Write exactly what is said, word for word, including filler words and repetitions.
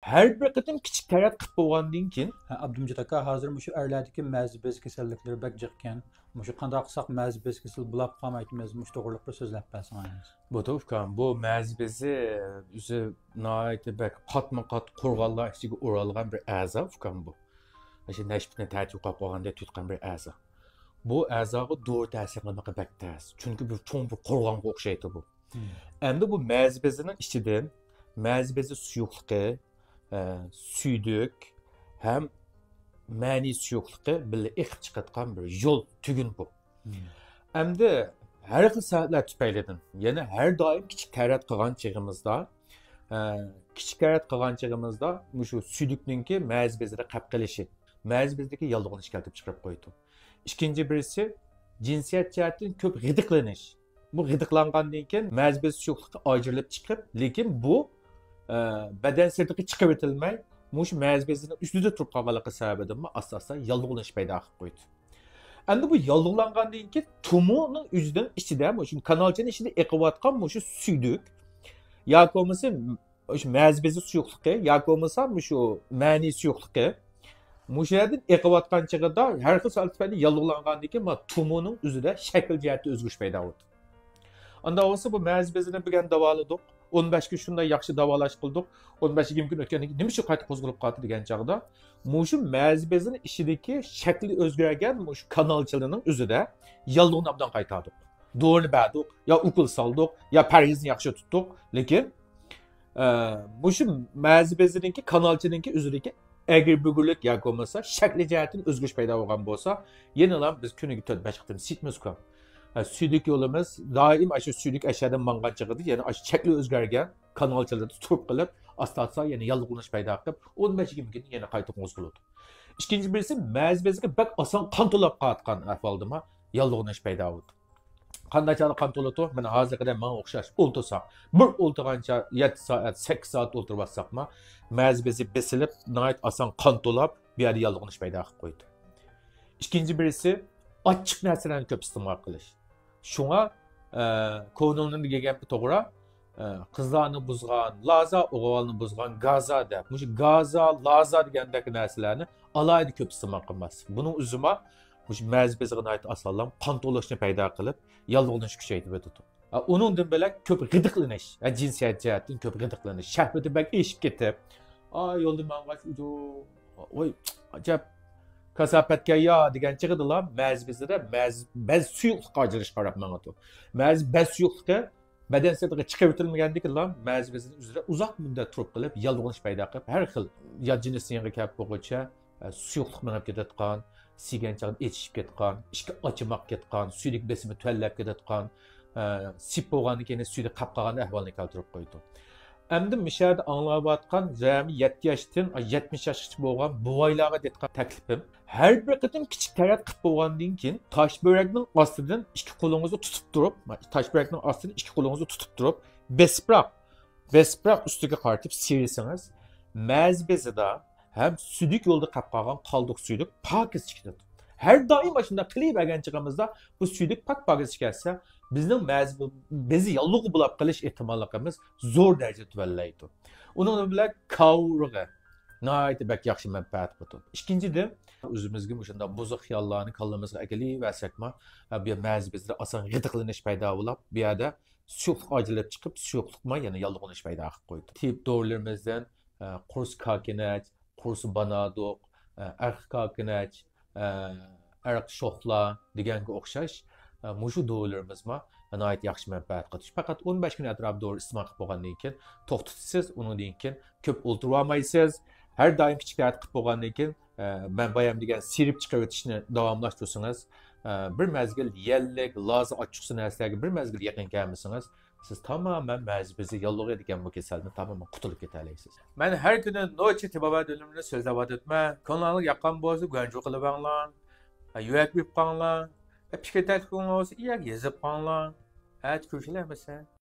ھەر بىر قېتىم كىچىك تەرەت قىلىپ بولغاندىن كېيىن، ھە، ئابدۇمجىت ئاكا، ھازىر مۇشۇ ئەرلەردىكى مەزى بېزى كېسەللىكلىرى بەك جىقكەن. مۇشۇ قانداق قىلساق مەزى بېزى كېسىلى بولاپ قالمايتىمىز، مۇشۇ توغرىلىق بىر سۆزلەپ بەرسىڭىز. بۇ ئۇكام، بۇ مەزى بېزى ئۆزى ناھايىتى بەك قاتمۇ قات قورغانلار ئىچىگە ئورالغان بىر ئەزا ئۇكام بۇ. ئاشۇ نەشپۈتنى تەتۈگە قويۇپ قويغاندەك تۇتقان بىر ئەزا. بۇ ئەزاغا دورا تەسىر قىلمىقى بەك تەس. چۈنكى بۇ چوڭ بىر قورغانغا ئوخشايدۇ بۇ. ئەمدى بۇ مەزى بېزىنىڭ ئىچىدىن مەزى بېزى سۇيۇقلۇقى، ئە، سۈيدۈك ھەم مەنى سۇيۇقلۇقى بىللە ئېقىپ چىقىدىغان بىر يول تۈگۈن بۇ. ئەمدى ھەر خىل سەۋەبلەر تۈپەيلىدىن، يەنى ھەر دائىم كىچىك تەرەت قىلغان چېغىمىزدا، ئە، كىچىك تەرەت قىلغان چېغىمىزدا مۇشۇ سۈيدۈكنىڭكى مەزى بېزىدە قېلىپ قېلىشى، مەزى بېزىدىكى ياللۇغلىنىش كەلتۈرۈپ چىقىرىپ قويىدۇ. ئىككىنچى بىرسى، جىنسىيەت جەھەتتىن كۆپ غىدىقلىنىش. بۇ غىدىقلانغاندىن كېيىن مەزى بېزى سۇيۇقلۇقى ئاجرىلىپ چىقىپ، لېكىن بۇ، ئە، بەدەن سىرتىغا چىقىۋېتىلمەي، مۇشۇ مەزى بېزىنىڭ ئۈستىدە تۇرۇپ قالغانلىقى سەۋەبىدىنمۇ ئاستا-ئاستا ياللۇغلىنىش پەيدا قىلىپ قويدى. ئەمدى بۇ ياللۇغلانغاندىن كېيىن تومۇرنىڭ ئۆزىنىڭ ئىچىدە، مۇشۇ كانالچىنىڭ ئىچىدە ئېقىۋاتقان مۇشۇ سۈيدۈك ياكى بولمىسا مۇشۇ مەزى بېزى سۇيۇقلۇقى ياكى بولمىسا مۇشۇ مەنى سۇيۇقلۇقى مۇشۇ يەردىن ئېقىۋاتقان چېغىدا ھەر خىل سەۋەب تۈپەيلى ياللۇغلانغاندىن كېيىن مانا تومۇرنىڭ ئۆزىدە شەكىل جەھەتتە ئۆزگىرىش پەيدا بولىدۇ. ئانداق بولسا بۇ مەزى بېزىنى بۈگۈن داۋالىدۇق. ئون بەش كۈن شۇنداق ياخشى داۋالاش قىلدۇق. ئون بەش يىگىرمە كۈن ئۆتكەندىن كېيىن نېمە ئۈچۈن قايتا قوزغىلىپ قالدى دېگەن چاغدا مۇشۇ مەزى بېزىنىڭ ئىچىدىكى شەكلى ئۆزگەرگەن مۇشۇ كانالچىلىرىنىڭ ئۆزىدە ياللۇغنى ئابدان قايتاردۇق. دورىنى بەردۇق، يا ئوكۇل سالدۇق، يا پەرھىزنى ياخشى تۇتتۇق. لېكىن، ئە، مۇشۇ مەزى بېزىنىڭكى، كانالچىنىڭكى ئۆزىدىكى ئەگرى بۈگرىلىك ياكى بولمىسا شەكلى جەھەتتىن ئۆزگىرىش پەيدا بولغان بولسا، يەنىلا بىز كۈنىگە تۆت بەش قېتىم سۈيدۈكمىز ئۇكام. ئە، سۈيدۈك يولىمىز دائىم ئاشۇ سۈيدۈك ئەشەدىن ماڭغان چېغىدا يەنە ئاشۇ شەكلى ئۆزگەرگەن كانالچىلىرىدا تۇرۇپ قېلىپ، ئاستا-ئاستا يەنە ياللۇغلىنىش پەيدا قىلىپ، ئون بەش يىگىرمە كۈندىن يەنە قايتا قوزغىلىدۇ. ئىككىنچى بىرسى، مەزى بېزىگە بەك ئاسان قان تولاپ قالىدىغان ئەھۋالدىمۇ ياللۇغلىنىش پەيدا بولىدۇ. قانداق چاغدا قان تولىدۇ؟ مانا ھازىرقىدەك ماڭا ئوخشاش ئولتۇرساق، بىر ئولتۇرغانچە يەتتە سائەت، سەككىز سائەت ئولتۇرۇۋاتساقمۇ، مەزى بېزى بېسىلىپ، ناھايىتى ئاسان قان تولاپ، بۇ يەردە ياللۇغلىنىش پەيدا قىلىپ قويىدۇ. ئىككىنچى بىرسى، ئاچچىق نەرسىلەرنى كۆپ ئىستېمال قىلىش. شۇڭا، ئە، كونىلارنىڭ دېگەن گەپى توغرا، ئە، قىزلارنى بۇزغان لازا، ئوغۇلنى بۇزغان گازا دەپ، مۇشۇ گازا، لازا دېگەندەك نەرسىلەرنى ئالاھىدە كۆپ ئىستېمال قىلماسلىق. بۇنىڭ ئۆزىمۇ مۇشۇ مەزى بېزىغا ناھايىتى ئاسانلا قان تولۇشنى پەيدا قىلىپ، ياللۇغلىنىشنى كۈچەيتىۋېتىدۇ. ئە، ئۇنىڭدىن بۆلەك كۆپ غىدىقلىنىش، ئە، جىنسىيەت جەھەتتىن كۆپ غىدىقلىنىش، شەھۋىتى بەك ئېشىپ كېتىپ، ئا، يولدا ماڭغاچ، ئۇجۇ، ۋاي، ئەجەب كاساپەتكەن يا دېگەن چېغىدىلا مەزى بېزىدە مەزى بەز سۇيۇقلۇققا ئاجرىلىشقا قاراپ ماڭىدۇ. مەزى بەز سۇيۇقلۇقى بەدەن سىرتىغا چىقىۋېتىلمىگەندىكىنلا مەزى بېزىنىڭ ئۆزىدە ئۇزاق مۇددەت تۇرۇپ قېلىپ، ياللۇغلىنىش پەيدا قىلىپ، ھەر خىل يات جىنسنىڭ يېنىغا كەپ بولغۇچە، ئە، سۇيۇقلۇق مېڭىپ كېتىدىغان، سىيگەن چاغدا ئېچىشىپ كەتقان، ئىچكى ئاچىماق كەتقان، سۈيدۈك بېسىمى تۆۋەنلەپ كېتىدىغان، ئە، سىپ بولغاندىن كېيىن سۈيدە قاپ قالغان ئەھۋالنى كەلتۈرۈپ قويىدۇ. ئەمدى مۇشۇ يەردە ئاڭلاۋاتقان جەمئىي يەتتە ياشتىن يەتمىش ياشقىچە بولغان بوۋايلارغا دىققەت تەكلىپىم، ھەر بىر قېتىم كىچىك تەرەت قىلىپ بولغاندىن كېيىن تاش بۆرەكنىڭ ئاستىدىن ئىككى قولىڭىزنى تۇتۇپ تۇرۇپ، تاش بۆرەكنىڭ ئاستىدىن ئىككى قولىڭىزنى تۇتۇپ تۇرۇپ، بېسىپراق، بېسىپراق ئۈستىگە قارىتىپ سىيرىسىڭىز، مەزى بېزىدا ھەم سۈيدۈك يولدا قېلىپ قالغان قالدۇق سۈيدۈك پاكىز چىقىدۇ. ھەر دائىم ئاشۇنداق قىلىۋەرگەن چېغىمىزدا بۇ سۈيدۈك پاك پاكىز چىقىۋەتسە، بىزنىڭ مەزى بېزى ياللۇغى بولاپ قېلىش ئېھتىماللىقىمىز زور دەرىجىدە تۆۋەنلەيدۇ. ئۇنىڭ بىلەن كاۋا ئۇرۇقى ناھايىتى بەك ياخشى مەنپەئەت قىلىدۇ. ئىككىنچىدىن، ئۆزىمىزگە مۇشۇنداق بۇزۇق خىياللارنى كاللىمىزغا ئەكېلىۋەرسەكمۇ، بۇ مەزى بېزىدا ئاسان غىدىقلىنىش پەيدا بولۇپ، بۇ يەردە سۇيۇقلۇق ئاجرىلىپ چىقىپ، سۇيۇقلۇقمۇ يەنە ياللۇغلىنىش پەيدا قىلىپ قويىدۇ. تېببىي دورىلىرىمىزدىن، ئە، قۇرۇس كاكىنەچ، قۇرۇس بانادۇق، ئە، ئەرق كاكىنەچ، ئە، ئەرق شوخلا دېگەنگە ئوخشاش، ئە، مۇشۇ دورىلىرىمىزمۇ ناھايىتى ياخشى مەنپەئەت قىلىدۇ. پەقەت ئون بەش كۈن ئەتراپىدا دورا ئىستېمال قىلىپ بولغاندىن كېيىن توختىتىسىز، ئۇنىڭدىن كېيىن كۆپ ئولتۇرۇۋالمايسىز. ھەر دائىم كىچىك تەرەت قىلىپ بولغاندىن كېيىن، ئە، مەن بايام دېگەن سىيرىپ چىقىۋېتىشنى داۋاملاشتۇرسىڭىز، ئە، بىر مەزگىل يەللىك، لازا، ئاچچىقسۇ نەرسىلەرگە بىر مەزگىل يېقىن كەلمىسىڭىز، سىز تامامەن مەزى بېزى ياللۇغى دېگەن بۇ كېسەلدىن تامامەن قۇتۇلۇپ كېتەلەيسىز. مەن ھەر كۈنى نوچى تېبابەت ئۈنۈمىنى سۆزلەۋاتىمەن. كۆڭلۈڭلارغا ياققان بولسا گۇەنجۇ قىلىۋەڭلار، يۈرەك بېرىپ قاڭلار. پىكىر تەكلىپىڭلار بولسا ئىيەگە يېزىپ قاڭلار. ئەتە كۆرۈشەلمىسە.